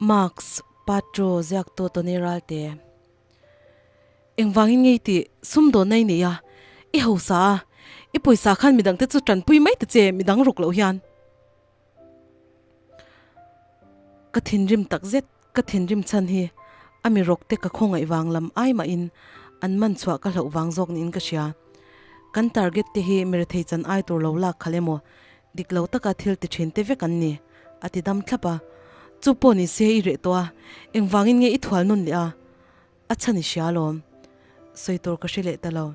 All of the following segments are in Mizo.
Marx, Patro, ziaktu Tony Ralte. Engvangin ngei tih sumdawnna i nei a, i hausa a, i pawisa khan midangte chu tanpui mai ta che midang ruk loh hian. Ka thinrim tak zet, ka thinrim chhan hi a mi rawk te ka khawngaih vang lam ai mahin an man chhuah ka hlauh vang zawk niin ka hria. Kan target te hi mirethei chan ai tur lo lak khalh emaw dik lo taka thil ti thin te vek an ni, a ti dam thlap a. Chu pawh ni se i reh tawh a, engvangin nge i thual nawn leh a? A chhan i hria alawm. Sawi tur ka hre leh ta lo.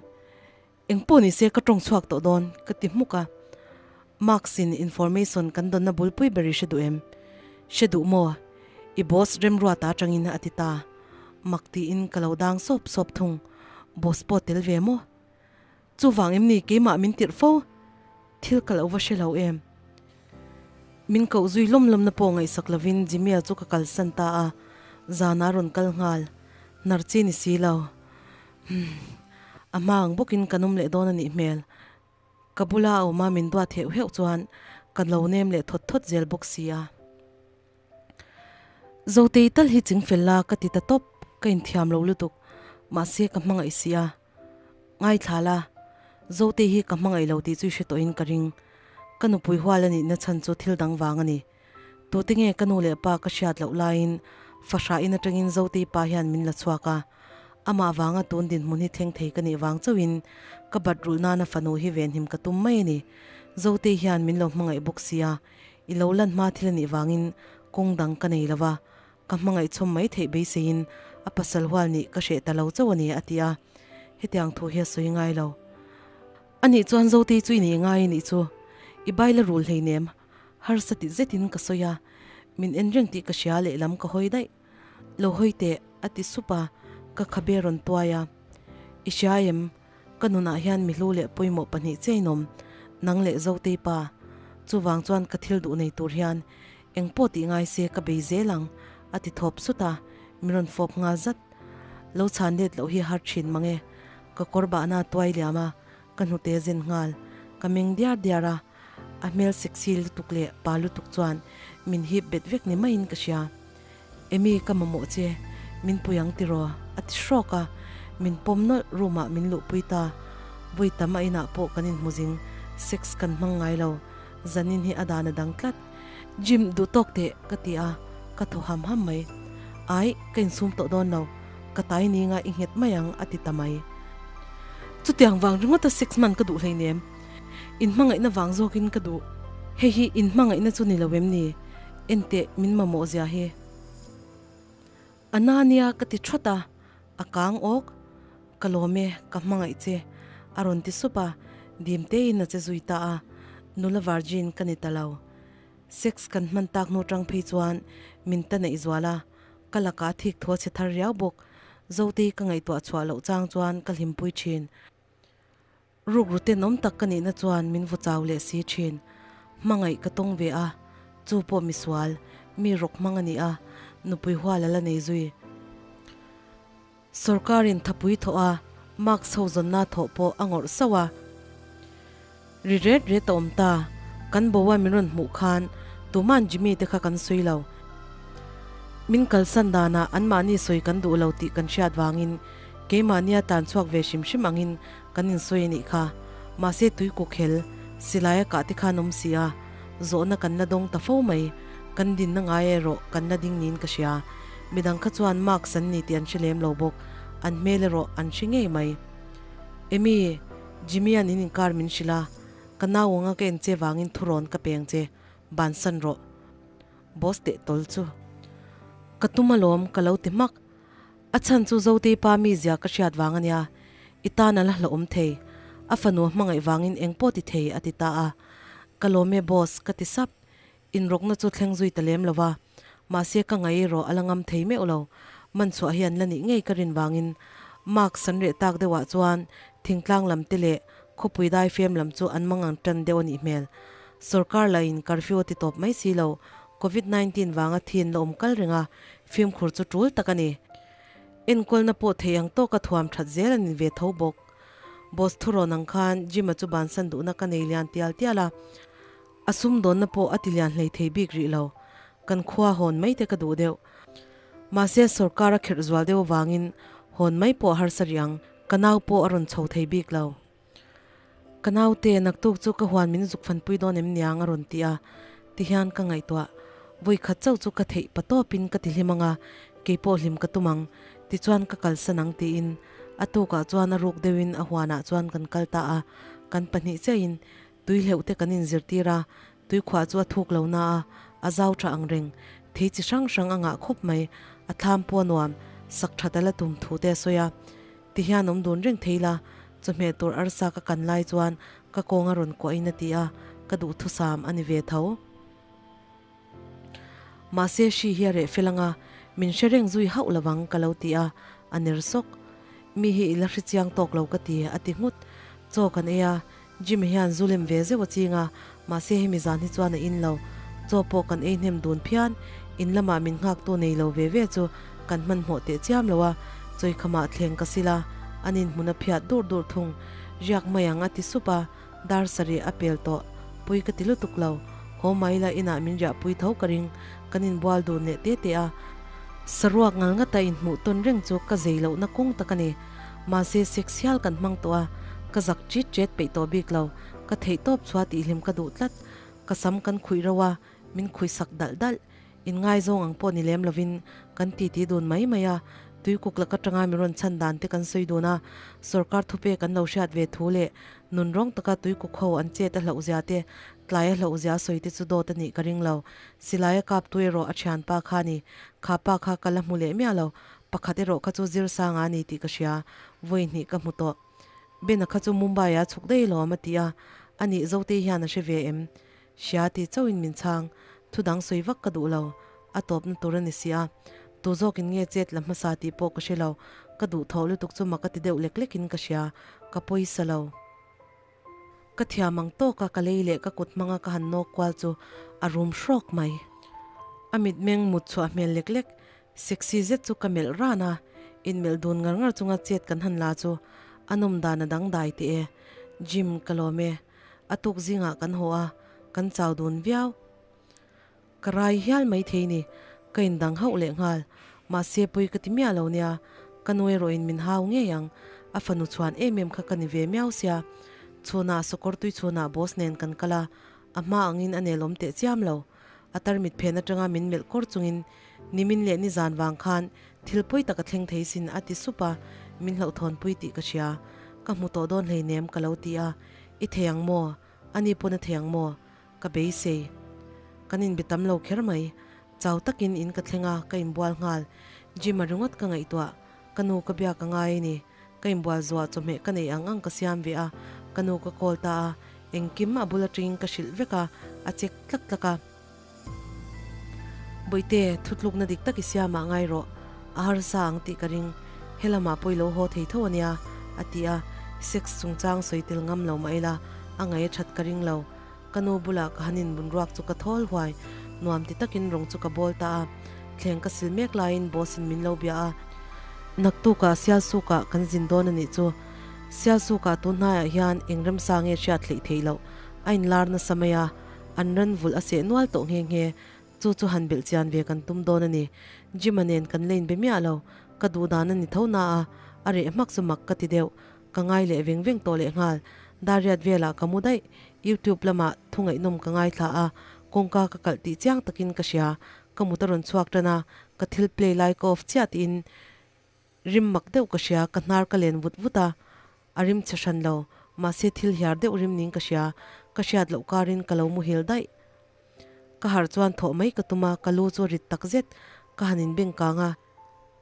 Eng pawh ni se ka tawng chhuak tawh dawn, ka ti hmuk a. Marks in information kan dawnna bulpui ber i hre duh em? Hre duh maw? I boss remruata atangin a ti ta. Mak tiin ka lo dang sawp sawp thung. Boss pawh tel ve maw? Chuvang em ni keimah min tirh fo? Thil ka lo va hre lo em? Min koh zui lawm lawmna pawh ngaihsak lovin Jimmy-a chu ka kalsan ta a, zanah a rawn kal nghal. Hnar chi ni si lo. Umm. A hma ang bawkin kan awm leh dawn a nih hmel. Ka bula a awm a min duat heuh heuh chuan ka lo nem leh thawt thawt zel bawk si a. Zotei tal hi chingfel la ka ti ta tawp, ka inthiam lo lutuk. Mahse ka hmangaih si a. Ngaithla la, Zotei hi ka hmangaih lo tih chu i hre tawhin ka ring. Ka nupui hual a nihna chhan chu thil dang vang a ni. Tute nge ka nu leh pa ka hriat loh laiin fahrah in atangin Zotei pa hian min la chhuak a. Amah vanga tun dinhmun hi thleng thei ka nih vang chauhin ka bat rulh nana fanu hi venhim ka tum mai a ni. Zotei hian min lo hmangaih bawk sia, i lo lan hma thil a nih vangin kawng dang ka nei lo va, ka hmangaih chhawm mai theih beiseiin a pasal hual nih ka hreh ta lo chauh a ni, a ti a. Hetiang thu hi a sawi ngai lo. Anih chuan Zotei chu i nei ngai a nih chu, i baila rul hleinem. Harsa ti zetin ka sawi a, min en reng tih ka hria lehlam ka hawi daih. Lo hawi teh, a ti sup a, ka khabe rawn tuai a. I hria em, ka nunah hian mi hlu leh pawimawh pahnih chiain awm, nang leh Zotei pa. Chuvang chuan ka thil duh nei tur hian eng pawh tih ngai se ka bei zel ang, a ti thawp sut a, min rawn fawp nghal zat. Lo chhan let loh hi har thin mang e, ka kawr bahna tuai liam a, ka hnute zen nghal. Ka meng diar diar a. A hmel sexy lutuk leh pa lutuk chuan min hip bet vek ni maiin ka hria. Amy ka mamawh che, min pui ang tiraw? a ti hrawk a, min pawm nawlh room ah min luhpui ta. Vawi tam a inah pawh kan inhmu zing, sex kan hmang ngai lo, zanin hi a dan a dang tlat. Jim duh tawk teh ka ti a, ka thaw ham ham mai. Ai, ka insum tawh dawn lo, ka tai ninga i nghet mai ang a ti ta mai. Chutiang vang ringawta sex hman ka duh hleinem. Inhmangaihna vang zawkin ka duh. Hei hi inhmangaihna chu ni lo em ni? Enteh, min mamawh zia hi. A na nia ka ti thawt a, a kang awk. Ka lawm e, ka hmangaih che, a rawn ti sup a, dim tein a che zui ta a. Nula virgin ka ni ta lo. Sex kan hman tak hnu tang phei chuan min ta neih zual a, ka lakah a thik thu a chhe thar riau bawk. Zotei ka ngaihtuah chhuah loh chang chuan ka hlimpui thin. Rukru tenawm tak ka nihna chuan min vaw chau leh si thin. Hmangaih ka tawng ve a, chu pawh misual, mi rawk hmang a ni a, nupui hual a la nei zui. Sorkarin thapui thawh a, marks ho zawnna thawh pawh a ngawrh sauh a. Ri ret ret a awm ta, kan boa min rawn hmuh khan tuman Jimmy te kha kan sawi lo. Min kalsan danah anmahni sawi kan duh lo tih kan hriat vangin keimahnia tan chhuak ve hrim hrim angin Kan insawi a nih kha. Mahse tui kukhel, silai a kah te khan awm si a, zawhna kan la dawng ta fo mai. Kan dinna ngai erawh kan la ding niin ka hria. Midang kha chuan marks an ni tih an hre lem lo bawk, an hmel erawh an hre ngei mai. Amy, Jimmy-a'n in inkar min hrilh a, ka nau anga ka en che vangin thurawn ka peng che, bansan rawh. Boss teh tawl chu. Ka tum alawm, ka lo ti hmak. A chhan chu Zotei pa mizia ka hriat vang a nia, i tan a la hlauhawm thei. A fanu a hmangaih vangin eng pawh ti thei a ti ta a. Ka lawm e boss, ka ti sap. Inrawkna chu thleng zui ta lem lo va. Mahse ka ngaih erawh a la ngam thei meuh lo. Man chhuah hi an la nih ngei ka rin vangin Mark san reh tak deuhah chuan thingtlang lam te leh khawpui dai fem lam chu an mangang tan deuh a nih hmel. Sorkar lahin curfew a ti tawp mai si lo. Covid 19 vanga thin la awm kal reng a, fimkhur chu tul tak a ni. Enkawlna pawh thei ang tawka thuam that zel a ni ve tho bawk. Boss thurawn ang khan Jim-a chu bansan duhna ka nei lian tial tial a, a sumdawnna pawh a ti lian hlei thei bik rih lo. Kan khua hawn mai te ka duh deuh. Mahse sawrkar a khirh zual deuh avangin hawn mai pawh a harsa rih ang, ka nau pawh a rawn chho thei bik lo. Ka naute, naktuk chu ka huan min zuk fanpui dawn em niang a rawn ti a, tihian ka ngaihtuah. Vawi khat chauh chu ka theih pa tawpin ka ti hlim ang a, keipawh hlim ka tum ang, tichuan ka kalsan ang tiin a tukah chuan a ruk deuhin a huanah chuan kan kal ta a, kan pahnih chiahin tui hleuh te kan inzirtir a, tuikhuah chu a thuk lo na a, a zau tha ang reng, thei chi hrang hrang a ngah khawp mai, a thlam pawh a nuam, sak that a la tum thu te a sawi a. Ti hian awm dun reng thei la, chawhmeh tur arsa ka kan lai chuan ka kawng a rawn kuahin a ti a, ka duhthusam a ni ve tho. Mahse hri hi a reh fel anga, min hre reng zui hauh lovang ka lo ti a, a ner sawk. Mi hi i la hre chiang tawk lo ka ti, a ti nghut. Chaw kan ei a, Jimmy hian zu lem ve zeuh a ching a, mahse hemi zan hi chuan a in lo. Chaw pawh kan ei hnem dun phian, in lamah min nghaktu nei lo ve ve chu kan hmanhmawh teh chiam lo a, chawikhamah thleng ka sil a, an inhmun a phiat dur dur thung. Riak mai ang a ti sup a, dar sarih a pel tawh, pui ka ti lutuk lo. Haw mai la inah min riahpui tho ka ring, kan inbual dun leh te te a. Saruak ngal ngata inhmuh tawn reng chu ka zei lohna kawng tak a ni. Mahse sex hial kan hmang tawh a, ka zak ṭit ṭet peih tawh bik lo. Ka theih tawp chua tihhlim ka duh tlat. Ka sam kan khuih reuh a, min khuih sak dalh dalh. Inngaizawng ang pawh ni lem lovin kan titi dun mai mai a, tuikuk lak atanga min rawn chhan dan te kan sawi dun a, sorkar thupe kan lo hriat ve thu leh nun rawng taka tuikuk ho an chet a hlauh zia te, tlai a hlauh zia sawi te chu dawt a nih ka ring lo. Silai a kap tu erawh a thianpa kha a ni. Kha pa kha ka la hmu leh miah lo. Pakhat erawh kha chu Zirsanga a ni tih ka hria, vawi hnih ka hmu tawh. Bena kha chu Mumbai-ah a chhuk daih alawm a ti a, anih Zotei hian a hre ve em? Hria tih chauhin min chhang, thu dang sawi vak ka duh lo, a tawpna tur a ni si a. Tu zawkin nge chet la hmasa tih pawh ka hre lo, ka duhthawh lutuk chu mak a ti deuh lek lekin ka hria, ka pawisa lo. Ka thiam ang tawka ka lei leh ka kut hmanga ka han nawk kual chu a rum hrawk mai. A mitmeng mut chhuah hmel lek lek, sexy zet chu ka melh ran a, inmelh dun ngar ngar chunga chet kan han la chu a nawm dan a dangdai teh e. Gym ka lawm e. A tuk zingah kan haw a, kan chau dun viau. Ka rai hial mai thei ni, ka indang hauh leh nghal. Mahse pui ka ti miah lo nia, ka nu erawhin min hau ngei ang, a fanu chhuan em em kha ka ni ve miau sia. Chhunah sawkawr tui chhunah boss nen kan kal a, a hma angin a nelawm teh chiam lo. A tarmit phen atanga min melh kawr chungin, Nimin leh nizan vang khan thil pawi tak a thleng thei sin a ti sup a, min hlauhthawnpui tih ka hria. Ka hmu tawh dawn hleinem ka lo ti a, I thei ang maw? Ani pawn a thei ang maw? Ka beisei. Kan inbe tam lo kher mai. Chau takin in ka thleng a, ka inbual nghal. Gym-a ringawt ka ngaihtuah. Ka nu ka biak a ngai a ni. Ka inbual zuah chawhmeh ka neih ang ang ka siam ve a, ka nu ka call ta a. Engkim a bul atangin ka hrilh vek a, a check tlak tlak a. Bawihte, thutlukna dik tak i siam ah ngai rawh. A harsa ang tih ka ring. Helamah pawh i lo haw thei tho a nia, a ti a. Sex chungchang sawi tel ngam lo mah ila, a ngaih a that ka ring lo. Ka nu bulah ka han inbun ruak chu ka thawl huai, nuam ti takin rawng chu ka bawl ta a. Thleng ka sil mek laiin boss in min lo bia a. Naktukah Sialsukah kan zin dawn a nih chu. Sialsukah tun hnaiah hian eng remsa nge hriat hleih theih loh a inlar nasa mai a, an ran vulh a seh nual tawh nghe nghe. Chu chu han belh chian ve kan tum dawn a ni. Jim-a nen kan la inbe miah lo, ka duh dan a ni tho na a, a reh hmak chu mak ka ti deuh. Ka ngai leh veng veng tawh leh nghal. Dariat velah ka mu daih. YouTube lamah thu ngaihnawm ka ngaithla a, kawngka ka kalh tih chiang takin ka hria. Ka mut a rawn chhuak tan a, ka thil play lai ka off chiah tiin rim mak deuh ka hria, ka hnar ka len vut vut a, a rim chhe hran lo, mahse thil hiar deuh rim ning ka hria, ka hriat loh karin ka lo muhil daih. Ka harh chuan thawh mai ka tum a, ka lu chu rit tak zet, ka han inbeng kang a.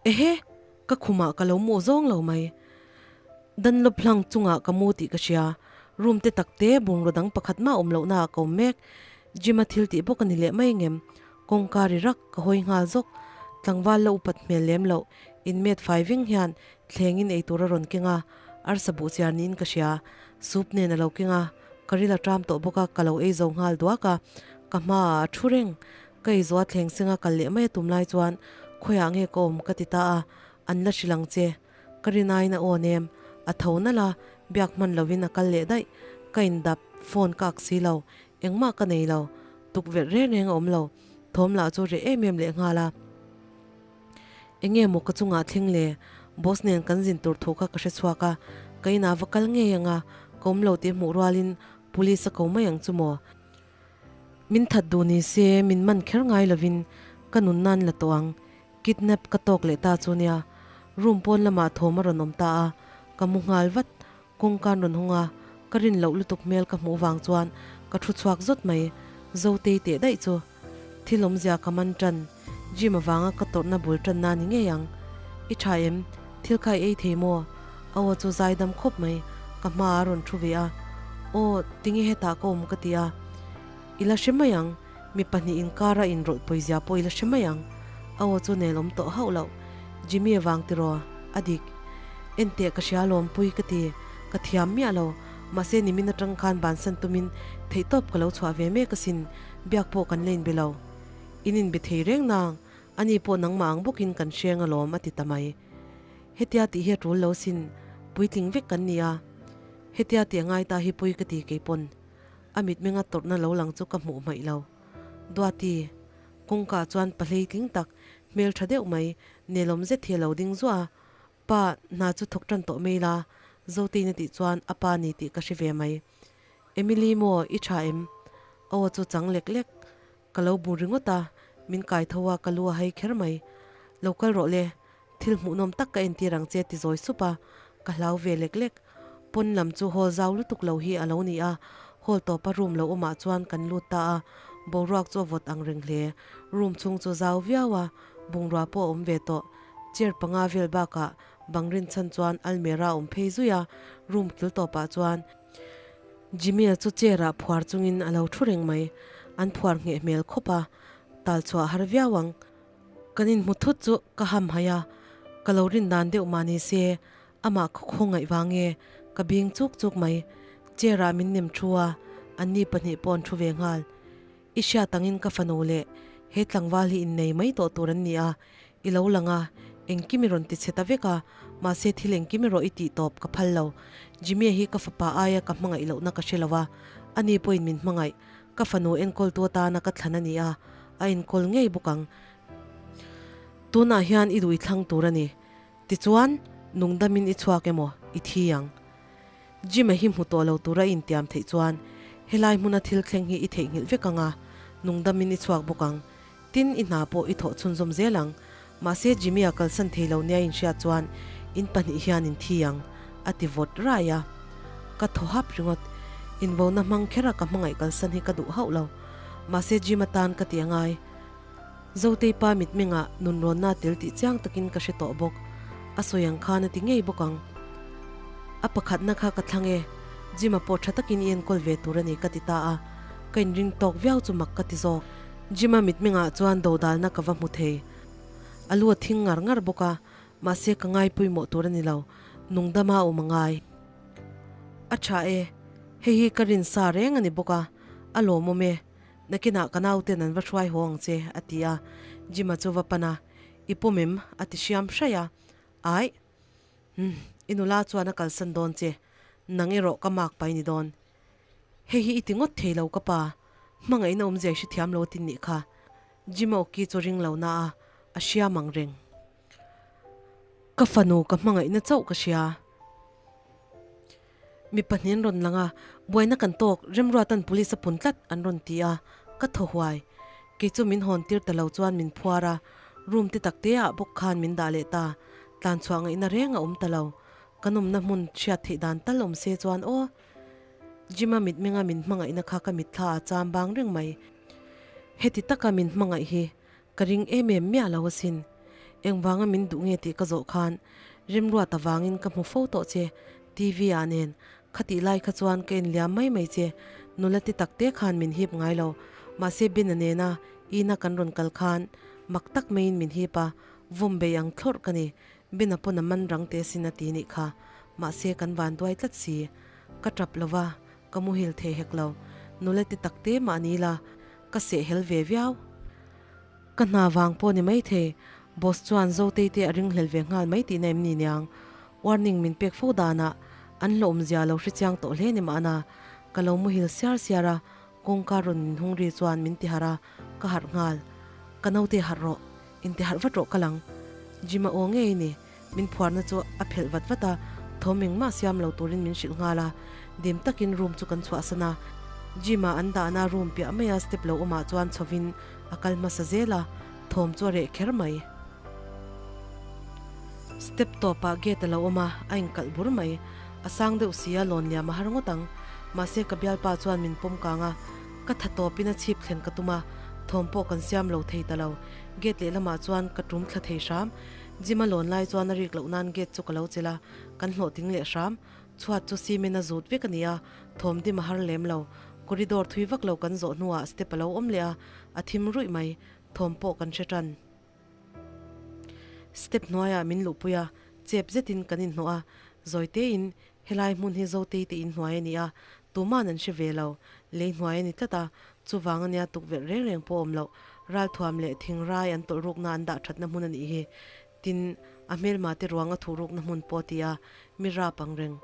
Ehe! Ka khumah ka lo mu zawng lo mai. Dunlop hlang chungah ka mu tih ka hria. Room te tak te bungraw dang pakhat mah awm lohna ah ka awm mek. Gym a thil tih bawk a ni leh mai ngem. Kawngka ri rak ka hawi nghal zawk. Tlangval la upat hmel lem loh. Inmet fai veng hian thlengin eitur a rawn keng a, arsa buh chiar niin ka hria. Soup nen a lo keng a, ka ril a ṭam tawh bawk a, ka lo ei zo nghal duak a. Ka hmaah a thu reng. Ka ei zawh a thleng singa kal leh mai a tum lai chuan khawiah nge ka awm ka ti ta a, an la hrilh ang che. Ka rin aiin a aw nem, a tho nalh a, biak hman lovin a kal leh daih. Ka indap, phone ka ak si lo, engmah ka nei lo, tukverh reng reng a awm lo, thawm lah chu reh em em leh nghal a. Enge maw ka chungah thleng le? Boss nen kan zin tur thu kha ka hre chhuak a, ka inah va kal ngei ang a, ka awm lo tih hmuh rualin police a ko mai ang chu maw? Min that duh ni se min man kher ngai lovin ka nun nan la tawh ang. Kidnap ka tawk leh ta chu nia. Room pawn lamah thawm a rawn awm ta a, ka mu nghal vat. Kawngka an rawn hawng a, ka rin loh lutuk hmel ka hmuh vang chuan ka thu chhuak zawt mai. Zotei teh daih chu. Thil awmzia ka man tan, gym avanga ka tawrhna bul tanna ni ngei ang. I tha em? Thil kha i ei thei maw? A aw chu zaidam khawp mai, ka hma a rawn thu ve a. Aw, tinge hetah ka awm ka ti a. I la hre mai ang, mi pahnih inkara inrawlh pawizia pawh i la hre mai ang. A aw chu nelawm tawh hauh loh. Jimmy avang tiraw? A dik. Enteh ka hria lawmpui ka ti, ka thiam miah lo. Mahse nimin atang khan bansan tumin theihtawp ka lo chhuah ve mek asin. Biak pawh kan la inbe lo. In inbe thei reng nang, ani pawh nangmah ang bawkin kan hreng alawm a ti ta mai. Hetia tih hi a tul lo sin, puitling vek kan ni a. Hetia tih a ngai ta hi pui ka ti kei pawn. A mitmenga tawrhna lo lang chu ka hmuh hmaih lo. Duati, kawngka chuan pahleitling tak, hmel tha deuh mai, nelawm zet hi a lo ding zuah a. Pa, hna chu thawk tan tawh mai la, Zotein a tih chuan a pa ni tih ka hre ve mai. Emily maw, i tha em? Aw chu chang lek lek. Ka lo bu ringawt a, min kai tho a, ka lu a hai kher mai. Lo kal rawh le, thil hmuhnawm tak ka entir ang che ti zawi sup a, ka hlau ve lek lek. Pawn lam chu hall zau lutuk lo hi a lo ni a, hall tawpa room lo awmah chuan kan lut ta a, boruak chu a vawt ang reng hle. Room chhung chu zau viau a, bungrua pawh a awm ve tawh. Chair panga vel bakah bang rinchhan chuan almirah a awm phei zui a, room kil tawpah chuan Jimmy-a chu chair-ah phuar chungin a lo thu reng mai. An phuar ngheh hmel khawp a, tal chhuah har viau ang. Kan inhmu thut chu ka ham haih a, ka lo rin dan deuh mah ni se, amah khaw khawngaih vang nge ka bing chuk chuk mai. Chair-ah min nem thu a, anni pahnih pawh an thu ve nghal. I hriat angin ka fanu leh he tlangval hi innei mai tawh tur an ni a, i lo lang a, engkim i rawn ti chhe ta vek a, mahse thil engkim erawh i tih tawp ka phal lo. Jimmy-a hi ka fapa aia ka hmangaih lohna ka hre lo a, ani pawhin min hmangaih. Ka fanu enkawltu atana ka thlan a ni a, a enkawl ngei bawk ang. Tunah hian i duh i thlang tur a ni. Tichuan, nungdamin i chhuak emaw, i thi ang. Jim-a hi hmu tawh lo tura i intiam theih chuan helai hmuna thil thleng hi i theihnghilh vek ang a, nungdamin i chhuak bawk ang. Tin, i hna pawh i thawh chhunzawm zel ang. Mahse, Jimmy-a kalsan thei lo nia inhriat chuan in pahnih hian in thi ang, a ti vawt rai a. Ka thaw hap ringawt. Invona hmang khera ka hmangaih kalsan hi ka duh hauh lo. Mahse, Jim-a tan ka ti angai. Zotei pa mitmengah nunrawnna tel tih chiang takin ka hre tawh bawk. A sawi ang khan a ti ngei bawk ang. A pakhatna kha ka thlang e, Jim-a pawh tha takin i enkawl ve tur a ni ka ti ta a, ka inring tawk viau chu mak ka ti zawk. Jim-a mitmengah chuan dodalna ka va hmu thei. A lu a thing ngar ngar bawk a, mahse ka ngai pawimawh tur a ni lo, nungdama a awm a ngai. A tha e, hei hi ka rinsa reng a ni bawk a, a lawmawm e. Nakinah ka nauten an va hruai haw ang che, a ti a. Jim-a chu va pan a, I pawm em? a ti hriam hraih a. Aih. Umm, i nula chuan a kalsan dawn che. Nang erawh ka mark pai ni dawn. Hei hi i ti ngawt thei lo ka pa. Hmangaihna awmzia i hrethiam lo tin nih kha. Jim-a awki chu ring lo na a, a hriam ang reng. Ka fanu ka hmangaihna chauh ka hria. Mi pahnih an rawn lang a, buaina kan tawk, Remruata'n police a pun tlat an rawn ti a, ka thaw huai. Kei chu min hawn tir ta lo chuan min phuar a, room te tak te ah bawk khan min dah leh ta, tlan chhuah ngaihna reng a awm ta lo. Kan awmna hmun hriat theih dan tal awm se chuan aw. Jim-a mitmenga min hmangaihna kha ka mitthla a cham bang reng mai. Heti taka min hmangaih hi Ka ring em em miah lo asin. Engvanga min duh nge tih ka zawh khan Remruat avangin ka hmu fo tawh che TV ah nen. Khatih lai kha chuan ka inliam mai mai che. Nula ti tak te khan min hip ngai lo. Mahse Bena nena ina kan rawn kal khan mak tak maiin min hip a, vawm bei ang thlawrh ka ni. Bena pawn a man rang te asin a ti nih kha. Mahse kan van duai tlat si. Ka tap lo va, ka muhil thei hek lo. Nula ti tak te mah ni la, ka sehhel ve viau. Ka hna vang pawh ni maithei, boss chuan Zotei te a ringhlel ve nghal mai tihna em ni niang? Warning min pek fo danah an hlawhawmzia lo hrechiang tawh hle ni mahna, ka lo muhil siar siar a, kawngka rawn min hung ri chuan min ti harh a, ka harh nghal. Ka naute harh rawh, inti harh vat rawh ka lang. Jim-a aw ngei a ni. Min phuarna chu a phelh vat vat a, thawm engmah siam lo turin min hrilh nghal a. Dim takin room chu kan chhuahsan a. Jim-a an dahna room piah maia step lo awmah chuan chhovin a kal hmasa zel a, thawm chu a reh kher mai. Step tawpah gate a lo awm a, a inkalh bur mai. A sang deuh si a, lawn liam a har ngawt ang. Mahse ka bialpa chuan min pawm kang a, ka tha tawpin a chhip thlen ka tum a, thawm pawh kan siam lo thei ta lo. Gate lehlamah chuan ka tum thla thei hram. Gym a lawn lai chuan a rik loh nan gate chu ka lo chelh a, kan hlawhtling leh hram. Chhuat chu cement a zut vek a ni a, thawm dim a har lem lo. Corridor thui vak lo kan zawh hnuah step a lo awm leh a, a thim ruih mai. Thawm pawh kan hre tan. Step hnuaiah min luhpui a, chep zetin kan inhnawh a, zawi tein helai hmun hi Zotei te inhnuai a ni a, tuman an hre ve lo, lei hnuai a ni tlat a, chuvang ania tukverh reng reng pawh awm loh, ralthuam leh thingrai an tawlh rukna an dah thatna hmun a nih hi, tin, a hmelma te ruang a thuh rukna hmun pawh a ti a, mi rap ang reng.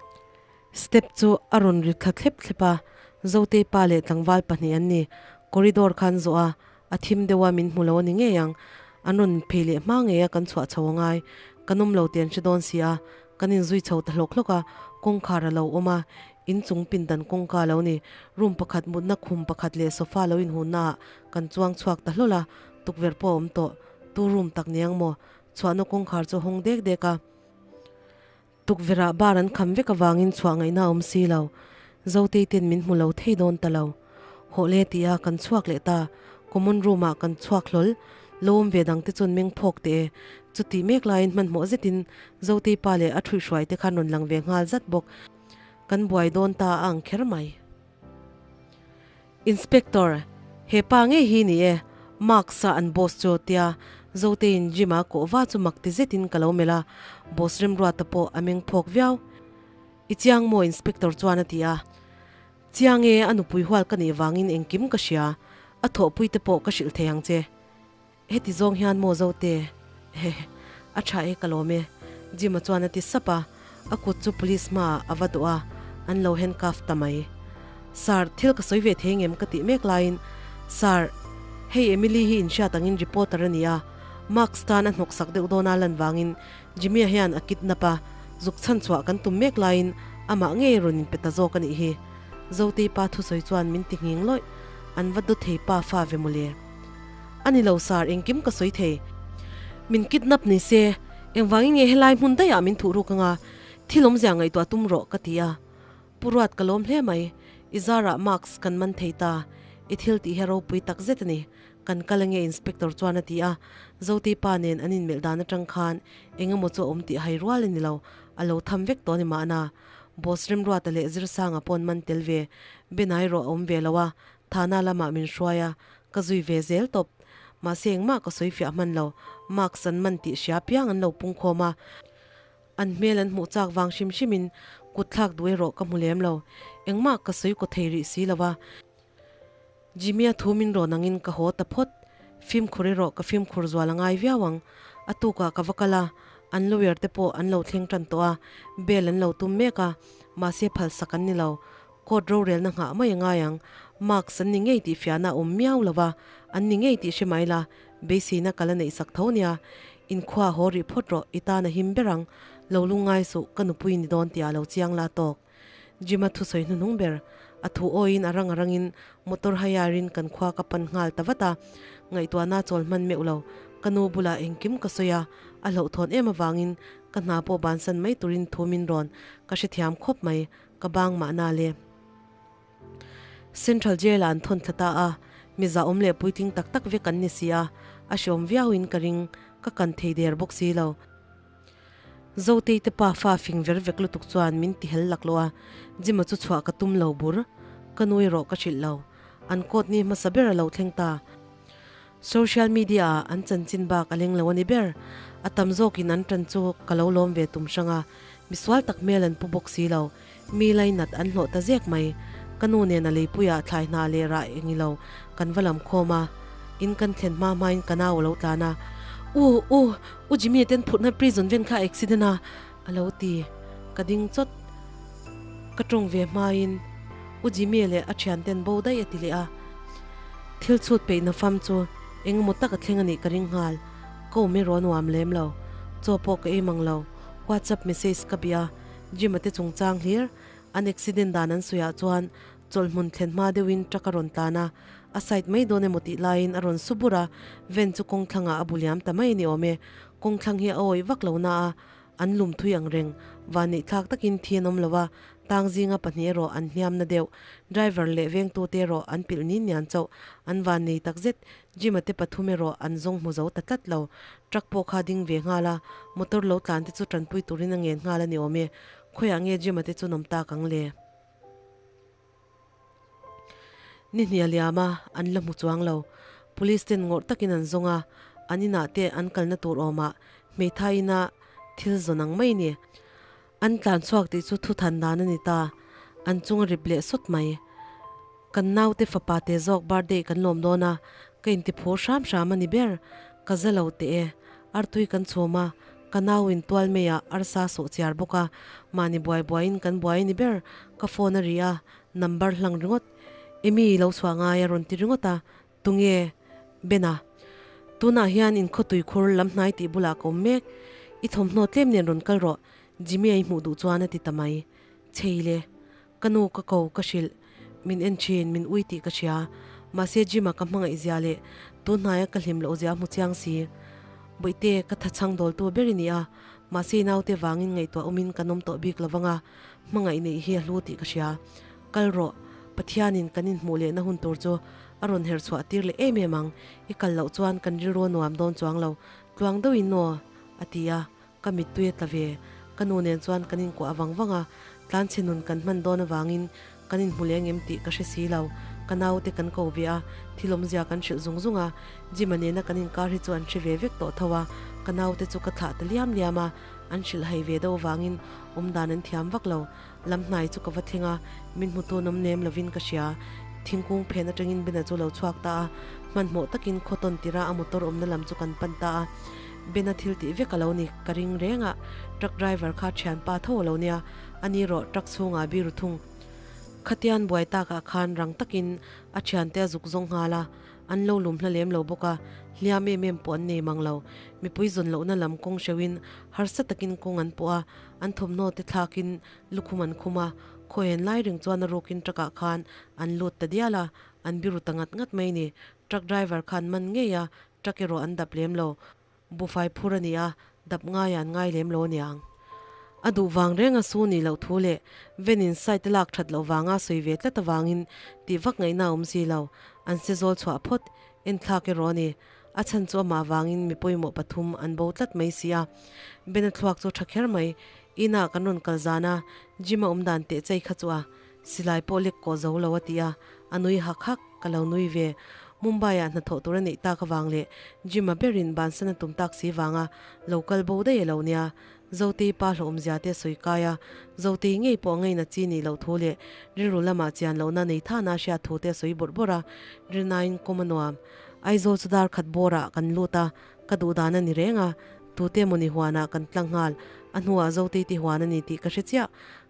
Step chu a rawn ri thla thlep thlep a, Zotei pa leh tlangval pahnih an ni, corridor khan zawh a, A thim deuh a min hmu lo a ni ngei ang. An rawn phei leh hma ngei a kan chhuah chho a ngai. Kan awm lo tih an hre dawn si a. Kan inzui chho ta hlawk hlawk a, kawngkhar a lo awm a, inchung pindan kawngka a lo ni. Room pakhat mutna khum pakhat leh sofa lo inhunna ah kan chuang chhuak ta hlawl a, tukverh pawh a awm tawh. Tu room tak ni ang maw? Chhuahna kawngkhar chu a hawng dek dek a. Tukverh ah bar an kham vek avangin chhuah ngaihna a awm si lo. Zotei ten min hmu lo thei dawn ta lo. Hawh le ti a kan chhuak leh ta. Common room ah kan chhuak hlawl. Lo awm ve dang te chuan meng phawk teh e. Chutih mek laiin hmanhmawh zetin Zotei pa leh a thuihhruai te khan rawn lang ve nghal zat bawk. Kan buai dawn ta a ang kher mai. Inspector, He pa ngei hi ni e, Marks a an boss chu tia Zoteiin gym a kawh va chu mak ti zetin ka lo melh a, boss Remruata pawh a meng phawk viau. I chiang maw Inspector chuan a ti a. Chiang e, a nupui hual ka nih vangin engkim ka hria, a thawhpui te pawh ka hrilh thei ang che. Heti zawng hian maw Zote? Hehe, a tha e ka lawm e, Jim-a chuan a ti sap a, a kut chu police hmaah a va dawh a, an lo handcuff ta mai. Sir, thil ka sawi ve thei ngem ka tih mek laiin, Sir, hei Emily hi inhriat angin reporter a ni a, Marks tan a hnawksak deuh dawna lan vangin Jimmy-a hian a kidnap a, zuk chhan chhuah kan tum mek laiin amah ngei rawn inpe ta zawk a nih hi. Zotei pa thusawi chuan min ti nghing lawih, an va dawt thei pa fa ve mawle. A ni lo sar, engkim ka sawi thei. Min kidnap ni se, engvangin nge helai hmun daihah min thuh ruk anga thil awmzia ngaihtuah tum rawh ka ti a. Pu Ruat ka lawm hle mai, i zarah marks kan man thei ta, i thil tih hi a ropui tak zet a ni, kan kal ange inspector chuan a ti a. Zotei pa nen an inmelh dan atang khan eng emaw chu a awm tih hai rual a ni lo, a lo tham vek tawh a ni mahna. Boss Remruata leh Zirsanga paw'n man tel ve, Benai rawh a awm ve lo a, Thana lamah min hruai a, ka zui ve zel tawp. Mahse engmah ka sawi fiah hman lo, marks an man tih hria piang an lo pung khawm a, an hmel an hmuh chak vang hrim hrimin kut thlak duh erawh ka hmu lem lo. Engmah ka sawi kaw thei rih si lo a. Jimmy-a thu min rawn angin ka haw ta phawt. Fimkhur erawh ka fimkhur zual a ngai viau ang. A tukah ka va kal a, an lawyer te pawh an lo thleng tan tawh a, bail an lo tum mek a, mahse phalsak an ni lo. Court rorelna nghah mai a ngai ang. Marks an ni ngei tih fiahna a awm miau lo va, an ni ngei tih hre mai la, beiseina ka la neih sak tho nia. Inkhua haw rih phawt rawh, i tan a him ber ang. Lo lungngai suh, ka nupui ni dawn tih ah lo chiang la tawk. Jim-a thusawi hnuhnung ber. A thu awiin a rang a rangin motor hire-in kan khua ka pan nghal ta vat a. Ngaihtuahna chawl hman meuh lo. Ka nu bulah engkim ka sawi a, a hlauhthawn em avangin ka hna pawh bansan mai turin thu min rawn ka hrethiam khawp mai. Ka bang mahna le. Central Jail ah an thawn thla ta a, mi zahawm leh puitling tak tak vek an ni si a, a hreawm viauin ka ring, ka kan thei der bawk si lo. Zotei te pa fa fing ver vek lutuk chuan min ti hel laklawh a, Jima chu chhuah ka tum lo bur, ka nui rawh ka hrilh lo. An court ni hmasa ber a lo thleng ta. Social media ah an chanchin bak a leng lo a ni ber. A tam zawkin an tan chu ka lo lawm ve tum hrang a, misual tak hmel an pu bawk si lo. Mi lainat an hlawh ta zek mai. Ka nu nen a leipuiah thlai hna leh rah eng ilo kan va lam khawm a, in kan thlen hma hmain ka nau a lo tlan a. U, u, u Jimmy ten phurhna prison ven kha a accident a, a lo ti. Ka ding chawt. Ka tawng ve hmain U Jimmy leh a thianten bo daih a ti leh a. Thil chhut peihna fam chu engemaw tak a thleng a nih ka ring nghal. Ka awm erawh a nuam lem lo. Chaw pawh ka ei mang lo. WhatsApp message ka bih a, Jim-a te chungchang hlir. An accident dan an sawiah chuan chawlhhmun thlen hma deuhin truck a rawn tlan a, a side mai dawn emaw tih laiin a rawn su bur a, van chu kawng thlangah a bu liam ta mai a ni awm e. Kawng thlang hi a awih vak lo na a, an lum thui ang reng. Vaneihthlak takin thi an awm lo a, tang zinga pahnih erawh an hniam na deuh. Driver leh vengtute erawh an pilh nin nian chauh. An vannei takzet. Jim-a te pathum erawh an zawng hmu zo ta tlat lo. Truck pawh kha ding ve nghal a, motor lo tlan te chu tanpui turin a ngen nghal a ni awm e. Khawiah nge Jim-a te chu nawm tak ang le? Ni hnih a liam a, an la hmu chuang lo. Police ten ngawrh takin an zawng a, an inah te an kalna tur awmah hmeithai ina thil zawn ang mai ni. An tlan chhuak tih chu thu than dan a ni ta, an chung a rip leh sawt mai. Kan naute fapa te zawk birthday kan lawm dawn a, ka inti phur hram hram a ni ber. Ka za lo teh e. Artui kan chhum a, ka nau in tual mai ah arsa sawh chiar bawk a, mahni buai buai in kan buai a ni ber. Ka phone a ri a, number hlang ringawt. Amy lo chhuah ngai a rawn ti ringawt a, Tunge? Bena. Tunah hian in khawtui khur lam hnai tih bulah ka awm mek. I thawmhnaw tlem nen rawn kal rawh, Jimmy a i hmuh duh chuan a ti ta mai. Chhei le. Ka nu ka ko ka hrilh. Min en thin, min ui tih ka hria. Mahse Jim-a ka hmangaih zia leh tun hnaia ka hlim loh zia a hmu chiang si. Bawihte, ka thachhang dawltu ber i ni a, mahse i naute vangin ngaihtuah awmin kan awm tawh bik lo vang a, hmangaih neih hi a hlu tih ka hria. Kal rawh, Pathianin kan inhmuh lehna hun tur chu a rawn her chhuah tir leh em em ang, i kal loh chuan kan rilru a nuam dawn chuang lo, tluang deuhin aw, a ti a, ka mittui a tla ve. Ka nu nen chuan kan inkuah vang vang a, tlanchhe nun kan hman dawn avangin kan inhmu leng em tih ka hre si lo. Ka naute kan ko ve a, thil awmzia kan hrilh zung zung a, Jim-a nena kan inkar hi chu an hre ve vek tawh tho a, ka naute chu ka thlah ta liam liam a, an hrilh hai ve deuh avangin awmdan an thiam vak lo. Lam hnai chu ka va thleng a, min hmutu nawm nem lovin ka hria. Thingkung phen atangin Bena chu lo chhuak ta a, hmanhmawh takin khaw tawn tira a motor awmna lam chu kan pan ta a. Bena thil tih vek a lo ni, ka ring reng a, truck driver kha thianpa tho a lo nia, a ni rawh truck chhungah biru thung. Khatian buai takah khan rang takin a thiante a zuk zawng nghal a, An lo lum hla lem lo bawk a, hliam em em pawh an nei mang lo. Mipui zawn lohna lam kawng hreuhin harsa takin kawng an pawh a, an thawmhnaw te thlakin lukhum an khum a, khawihen lai reng chuan a rukin truck ah khan an lut ta dial a, an biru ta ngat ngat mai ni. Truck driver khan man ngei a, truck erawh an dap lem lo. Bufai phur a ni a, dap ngaia an ngai lem lo aniang. A duh vang reng a su nih loh thu leh ven in site lak that loh vanga sawi ve tlat avangin tih vak ngaihna a awm si lo. An se zawl chhuah phawt, enthlak erawh a ni. A chhan chu amah vangin mi pawimawh pathum an bo tlat mai si a. Ben a thluak chu tha kher mai. Inah kan rawn kal zan a, gym a awm dan teh chei kha chu a silai pawh lek kawh zo lo a ti a, a nui hak hak. Ka lo nui ve. Mumbai-ah hnathawh tur a neih tak avang leh Jim-a berin bansan a tum tak si vanga lo kal bo daih a lo nia. Zotei pa hlawhawmzia te a sawi kai a, Zotei ngei pawh a ngaina chi nih loh thu leh rilru lamah chian lohna nei thana a hriat thu te a sawi bawrh bawrh a, rilnain kawm a nuam. Aizawl chu dar khat bawrah kan lut a, ka duh dan a ni reng a, tute mawni huanah kan tlang nghal. A hnuah Zotei te huan a ni tih ka hre chiah.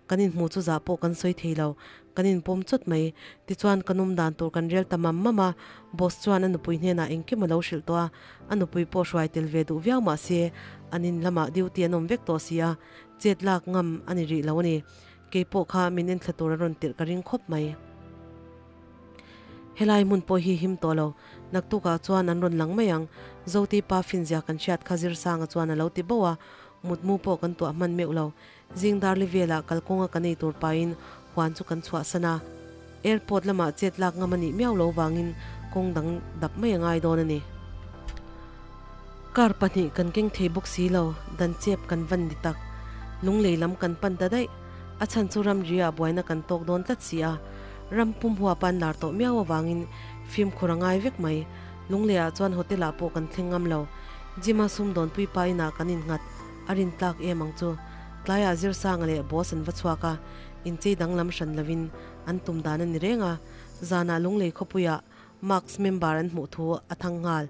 Kan inhmuh chu zah pawh kan sawi thei lo, kan inpawm chawt mai. Tichuan ka num dan tur kan rel ta mam mam a, boss chuan a nupui hnenah engkim a lo hrilh tawh a, a nupui pawh hruai tel ve duh viau mah se an in lamah duty an awm vek tawh si a, chet lak ngam a ni rih lo a ni. Kei pawh kha min enthla tur a rawn tirh ka ring khawp mai. Helai hmun pawh hi him tawh lo, naktukah chuan an rawn lang mai ang, Zoti pa finzia kan hriat kha Zirsanga chuan a lo ti boh a, mutmu pawh kan tuah hman meuh lo. Zing darli velah kalkawnga kan ei tur pahin huan chu kan chhuahsan a, airport lamah chet lak ngam a nih miau lo vangin kawng dang dap mai a ngai dawn a ni. Car pahnih kan keng thei bawk si lo, dan chep kan van ni tak. Lunglei lam kan pan ta daih, a chhan chu ramri ah buaina kan tawk dawn tlat si a, ram pum huapa an lar tawh miau avangin fimkhur a ngai vek mai. Lunglei ah chuan hotel ah pawh kan thleng ngam lo, gym a sumdawnpui pa inah kan innghat. A rin tlak em ang chu. Tlaiah Zirsanga leh boss an va chhuak a, inchei danglam hran lovin an tum dan a ni reng a. Zanah Lunglei khawpuiah Marks member an hmuh thu a thang nghal.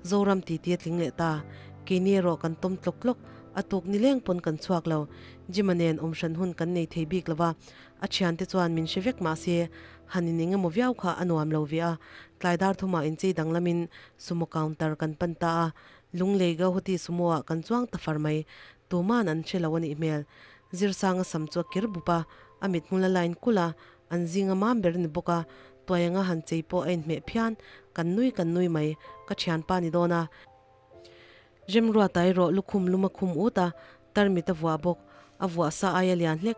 Zoram titi a tling leh ta. Keini erawh kan tawm tlawk tlawk, a tuk ni leng pawn kan chhuak lo. Jim-a nen awm hran hun kan nei thei bik lova, a thiante chuan min hre vek mah se, han in engemaw viau kha a nuam lo ve a. Tlai dar thumah inchei danglamin sumo counter kan pan ta a. Lunglei Gauhati Sumo ah kan chuang ta far mai. Tuman an hre lo a nih hmel. Zirsanga sam chu a kir bup a, a mithmul a line kulh a, an zinga mam ber ni bawk a, tuai anga han chei pawh a inhmeh phian, kan nui kan nui mai, ka thianpa ni dawn a. Remruata erawh lukhum lum a khum ut a, tarmit a vuah bawk, a vuah sa aia lian hlek,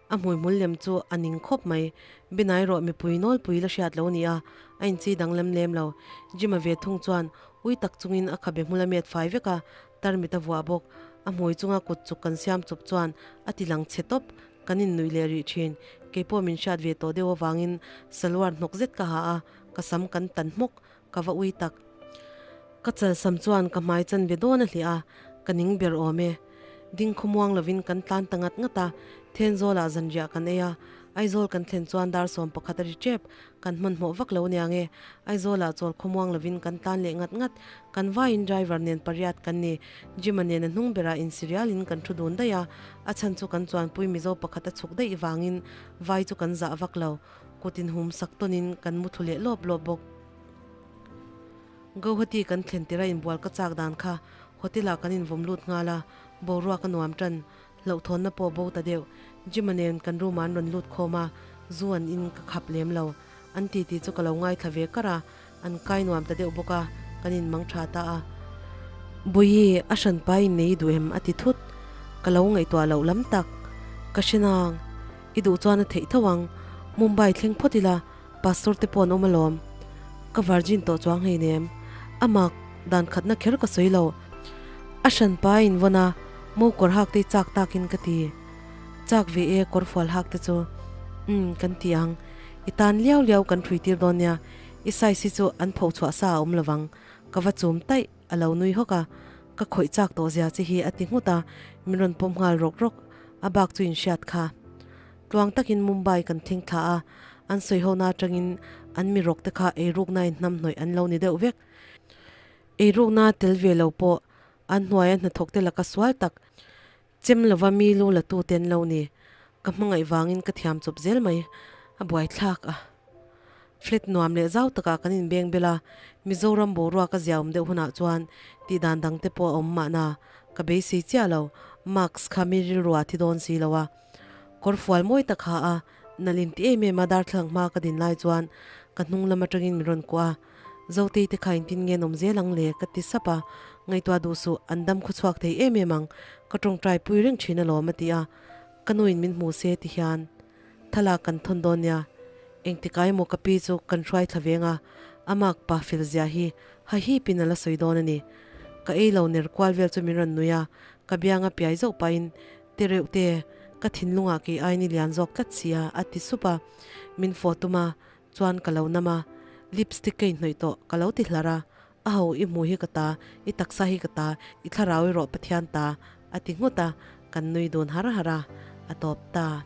a hmuihmul lem chu a ning khawp mai. Bena erawh mipui nawlpui la hriat lo ni a, a inchei danglam lem lo. Jim-a ve thung chuan ui tak chungin a khabe hmul a met fai vek a, tarmit a vuah bawk. A hmui chunga kut chuk kan siam chup chuan a ti lang chhe tawp, kan innuih leh rih thin. Keipawh min hriat ve tawh deuh avangin salwar hnawk zet ka ha a, ka sam kan tan hmawk, ka va ui tak. Ka chalsam chuan ka hmai chan ve dawn a hliah a, ka ning ber awm e. Ding khawmuang lovin kan tlan ta ngat ngat a, Thenzawlah zanriah kan ei a, Aizawl kan thlen chuan dar 11 a ri tep, kan hmanhmawh vak lo nia nge. Aizawlah chawl khawmuang lovin kan tlan leh ngat ngat, kan vaiin driver nen pariat kan ni. Jim-a nen a hnung berah insirialin kan thu dun daih a, a chhan chu kan chuanpui Mizo pakhat a chhuk daih vangin vai chu kan zah vak lo. Kut inhum sak tawnin kan mu thlu leh lawp lawp bawk. Guwahati kan thlen tirh a inbual ka chak dan kha hotel ah kan invawm lut nghal a, boruak a nuam tan, hlauhthawnna pawh bo ta deuh. Jim-a nen kan room ah an rawn lut khawm a, zu an in ka khap lem lo. An titi chu ka lo ngaithla ve kar a, an kai nuam ta deuh bawk a, kan inmang tha ta a. Bawihi, a hranpa in nei duh em? a ti thut. Ka lo ngaihtuah loh lam tak. Ka hre nang. I duh chuan a theih tho ang. Mumbai thleng phawt ila, Pastor te pawh an awm alawm. Ka virgin tawh chuang hleinem. A mak dan khatna kher ka sawi lo. A hranpa a invawn a, mo kawr hak te i chak takin ka ti. Chak ve e kawr fual hak te chu. Umm kan ti ang. I tan liau liau kan thui tir dawn nia. I size hi chu an pho chhuah sa a awm lovang. Ka va chum taih a lo nui hawk a. Ka khawih chak tawh zia che hi a ti nghut a, min rawn pawm nghal rawk rawk. A bak chu inhriat kha. Tluang takin Mumbai kan thleng thla a, an sawi hona atangin an mi rawk te kha eirukna in hnamhnawih an lo ni deuh vek. Eirukna tel ve lo pawh an hnuaia hnathawk te laka sual tak chem lova mi lu la tu te an lo ni. Ka hmangaih vangin ka thiam chawp zel mai, a buaithlak a. Flat nuam leh zau takah kan inbeng bel a, Mizoram boruak a ziaawm deuh hunah chuan tihdan dang te pawh a awm mahna ka beisei chiah lo, mask kha mi rilruah a thi dawn si lo a. Kawr fual mawi tak ha a, nalh in ti em em a darthlalang hma ka din lai chuan ka hnung lam atangin min rawn kuah a, Zotei te kha engtin nge an awm zel ang le? ka ti sap a, ngaihtuah duh suh, an dam khaw chhuak thei em em ang, ka tawngtai pui reng thin alawm a ti a, ka nuin min hmu se ti hian thlalak kan thawn dawn nia, engtikah emaw ka pi chu kan hruai thla veng a, a mak pa fel zia hi ha hipin a la sawi dawn a ni. Ka ei lo ner kual vel chu min rawn nui a, ka bianga piai zauh pahin Ti reuh te, ka thinlungah kei ain i lian zawk tlat si a, a ti sup a. Min fawh tum a, chuan ka lo nam a. Lipstick ka inhnawih tawh, ka lo ti hlar a. A ho, i hmu hi ka ta, i taksa hi ka ta, i thlarau erawh Pathian ta, a ti nghut a. Kan nui dun har har a, a tawp ta.